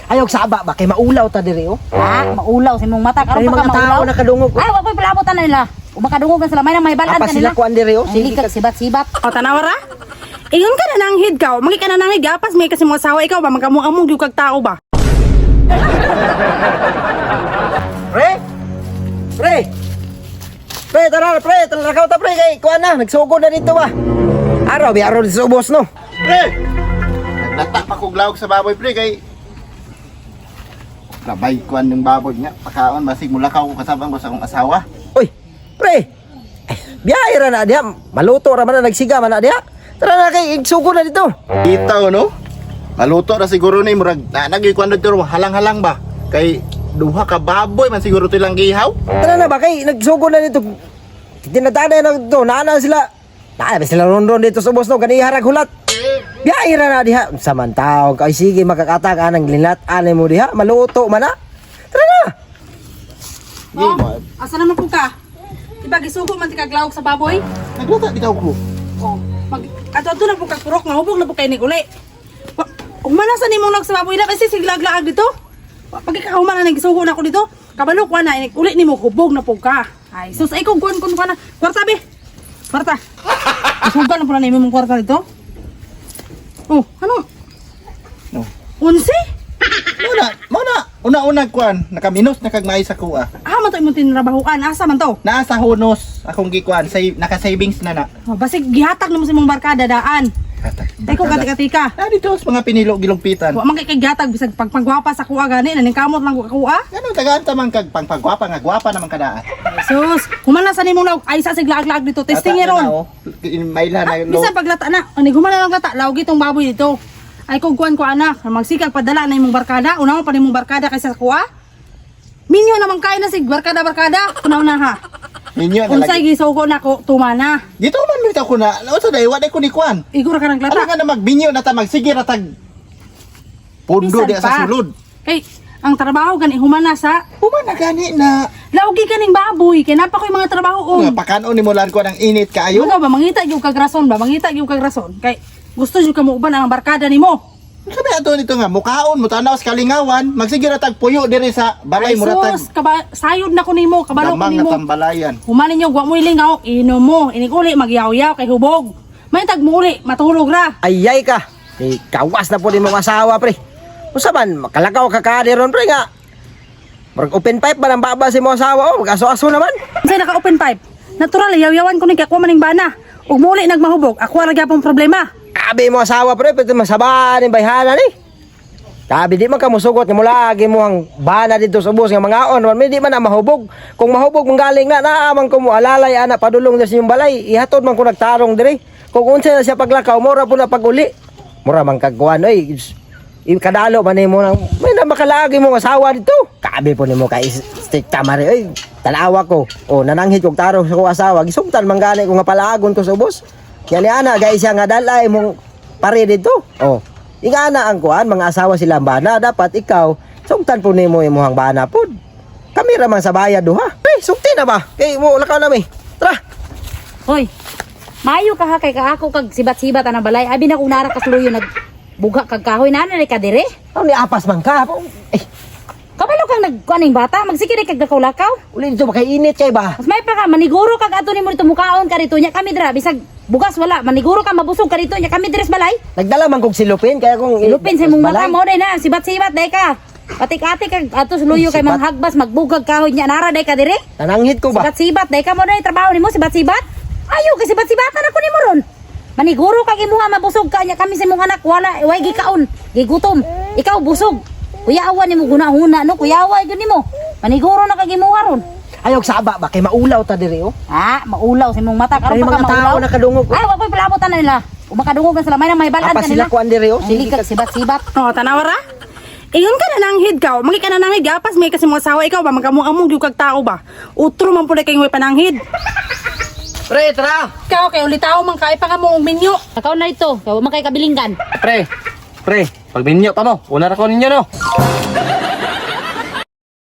Ayaw saba ba kay maulaw ta diri oh. Ha, maulaw sa imong mata karon Kay pa ka mga tao maulaw. nakadungog. Ay, wa koy palabotan na nila. Ug makadungog na sila may nang may balaan Apa kanila. sila kuan diri oh. Ang likag sibat-sibat. O tanawa ra. Ingon ka na nanghid ka. Magi ka na nanghid gapas may kasi mga asawa ikaw ba magkamuamong gyud kag tao ba. Pre! Pre! Pre, tara pre, tara lakaw ta pre kay kuan na, nagsugod na dito ba. Araw, bi araw dito sa ubos no. Pre! Naglata pa kog lawag sa baboy, pre, kay labay kuan ng baboy nga. Pakaon, basig mulakaw ko kasabang ko sa akong asawa. Uy, pre. Eh, biyahe ra na diha, maluto ra man na nagsiga man na diha. Tara na kay igsugod na dito. Itaw, no? Maluto ra siguro ni murag na kuan dito halang-halang ba? Kay duha ka baboy man siguro to ilang gihaw. Tara na ba kay nagsugod na dito. Tinatana na dito, naana sila. Naana ba sila rondon dito sa ubos no, ganiha rag hulat. Biyahe ra na diha. Samantaw, kay sige makakatag anang linat anay mo diha, maluto man na. Tara na. Oh, asa naman po ka? Diba gisugo man ti kag lawog sa baboy? Naglata di ko. Oh, mag ato na po kag purok nga hubog na po kay ni uli. Humana sa nimong lawog sa baboy na kasi siglaglaag dito. Pag ikahuman na gisugo na ako dito, kabalo ko na inig uli nimo hubog na po ka. Ay, sus ay kung kuan kun kuan na. Kwarta be. Kwarta. Isugan na po na nimo mong kwarta dito. Oh, ano? No. Unsi? Muna, muna, una-una kuan, nakaminos na kag maay sa kuha. Ah, man to imong tinrabahuan. Asa man to? Naa sa hunos akong gikuan, say naka-savings na na. Oh, basig gihatag nimo sa imong barkada daan. Ay ko katika-tika. Na dito sa mga pinilo gilugpitan. Wa man kay kay gihatag bisag pagpagwapa sa kuha gani na kamot lang ko kakuha. Ano tagaan ta man kag pangpagwapa nga gwapa naman kadaan. Sus, humana sa nimong lawg ay sa siglaag-laag dito testing Ata na ron. na, oh. Maila na Ah, bisan paglata na, ani humana lang lata, lawg itong baboy dito. Ay kung kuan ko anak, magsikag padala na imong barkada, una mo pa nimong barkada kaysa sa kuha. Minyo naman kayo na sig barkada barkada, una ha. Ninyo na Unsay lagi. gisugo nako tumana. Dito man bitaw ko na. Unsa day wa day ko ni kuan. Igor ka ng Ano lata. nga na magbinyo na ta magsige ra tag pundo Bisan di sa pa. sulod. Kay ang trabaho gani humana sa Human na gani na laugi kaning baboy kay napa ko'y mga trabaho om. nga pakanon ni mo lan ko ng init kaayo. Ano ba mangita gyud kag rason ba? Mangita gyud kag rason kay gusto gyud ka mo uban ang barkada nimo. Sabi ato nito nga mukaon mo tanaw sa kalingawan, magsige ra tag puyo diri sa balay Ay, mo ra tag sus, kaba, sayod na ko nimo, kabalo ko damang nga nimo. tambalayan. Human ninyo, wa mo ilingaw, inom mo, inig uli, magyaw-yaw kay hubog. May tag mo uli, matulog ra. Ayay ka. Eh, kawas na po din mong asawa, pre. Unsa man, makalakaw ka ka ron, pre nga. Murag open pipe ba ng baba si mong asawa? Oh, mag-aso-aso naman. Unsay naka open pipe? Natural, yaw-yawan ko ni kay ako maning bana. Ug mo uli nagmahubog, ako ra gyapon problema. Kabi mo asawa, pre, pwede masabaan yung bayhana ni. Kabi di man ka musugot nga mula agi mo ang bana dito sa ubos nga mga on, man di man na mahubog. Kung mahubog mong galing na naaman ko mo alalay ana padulong diri sa inyong balay, ihatod man ko nagtarong diri. Kung unsa na siya paglakaw, mura po na pag-uli. Mura man kagkuan oy. Kadalo man nimo nang may na makalagi mo asawa dito. Kabi po nimo kay stick tamari oy. Tanawa ko. O nananghid kog tarong sa kong asawa, gisugtan man gani ko nga palaagon ko sa ubos. Kaya ni ana gay siya nga dalay mong pare dito. Oh. Ingana ang kuan, mga asawa sila ang bana, dapat ikaw sugtan po nimo imong bana pod. Kami ra man sa bayad duha. Eh, sugti na ba? Kay mo lakaw na mi. Tara. Hoy. Maayo ka ha kay kaako kag sibat-sibat anang balay. Abi na kung nara ka sa luyo nag buga kag kahoy na na ka dire. Ano ni apas man ka? Eh, Kabalo kang nagkuan ning bata, magsige kag lakaw-lakaw. uli dito ba kay init kay ba? Mas may pa ka maniguro kag ato nimo dito mukaon ka dito nya kami dira bisag bugas wala maniguro ka mabusog ka dito nya kami diri sa balay. Nagdala man kog silupin kaya kung Lupin sa imong mata balay. mo day na sibat-sibat day ka. Patik-atik kag ato sa luyo kay Sibat. manghagbas magbugag kahoy nya nara day ka dire. Nananghid ko ba? Sibat-sibat day ka mo day trabaho nimo sibat-sibat. Ayo kay sibat-sibatan ako nimo ron. Maniguro kag imuha mabusog ka nya kami sa imong anak wala way gikaon, gigutom. Ikaw busog. Kuyawa nimo guna-huna no, kuyawa gyud nimo. Maniguro na kag imuha ron. Ayaw saba ba kay maulaw ta diri oh. Ah, maulaw sa imong mata karon Kay pa ka mga tao maulaw. nakadungog. Ay, wa koy palabotan na nila. Ug makadungog na sila may nang may balaan Apas kanila. sila kuan diri oh. Ang likag sibat-sibat. Oh, tanawa ra. Ingon ka na nanghid ka, magi ka na nanghid gapas may kasi mga asawa ikaw ba magkamuamong gyud kag tao ba. Utro man pud kay way pananghid. Pre, tara. Ikaw kay ulitaw man kay pa ka mo og minyo. Ikaw na ito, kay wa man kay kabilinggan. Pre, pre, pagminyo pa mo. Una ra ko ninyo no.